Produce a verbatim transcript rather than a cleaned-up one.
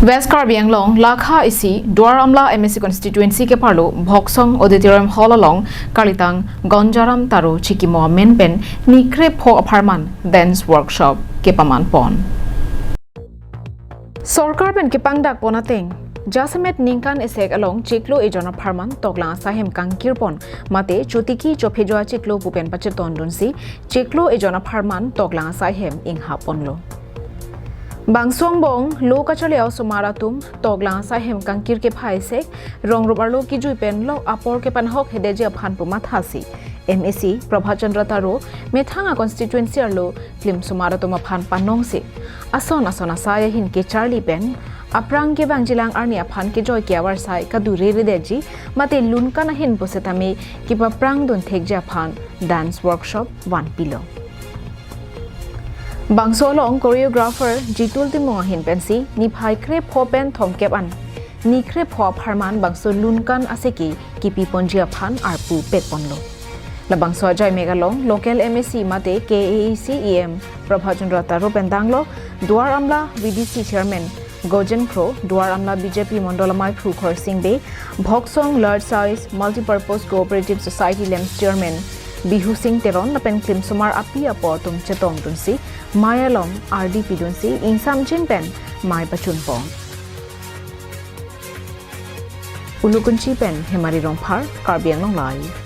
West Karbi Anglong lakha isi Duar Amla M A C constituency keparlo Bhoksong Auditorium Hall along kalitang Gonjaram Taro chikimo amen pen ni krepho apharman dance workshop kepaman pon. Sorkar pen kepangdak pon ateng, jasemet ningkan esek along chiklo ejon apharman toklang asaihem kangkir pon mate chotiki chophejo achiklo pu pen pacheton dunsi chiklo ejon apharman toklang asaihem inghap ponlo. Bangso angbong lo kacharli osomar atum toklang asaihem kangkir kephai sek rong rup arlo kijui pen lok apor kepanhok hedeji aphan pu mathasi M A C Prabhat Chandra Taro methang a constituency arlo klimsomar atum aphan panongsi ason ason asai ahin kecharli pen aphrang kevangjilang arni aphan kejoi ke-avarsai kadure redeji mate lunkan ahin pusitame kepaphrang dun thekji aphan dance workshop vanpilo. Bangso along choreographer Jitul Timung ahin pensi niphai krepho pen thomkep an ni krepho apharman bangso lunkan aseki kipi ponji aphan arpu pek ponlo. Labangso ajaimek along local M A C mate K A A C E M Prabhat Chandra Taro pen danglo Duar Amla V D C chairman Gojen Kro, Duar Amla B J P Mondol Amei Phrukhor Sing Bey, Bhoksong Large Size Multipurpose Cooperative Society LAMPS chairman Bihu Sing Teron lapen klimsomar api apo atum chetong dunsi mei along ardi pidunsi ingsamjin pen mei pachun pon. Ulukunchi pen Hemari Rongphar, Karbi Anglong Live.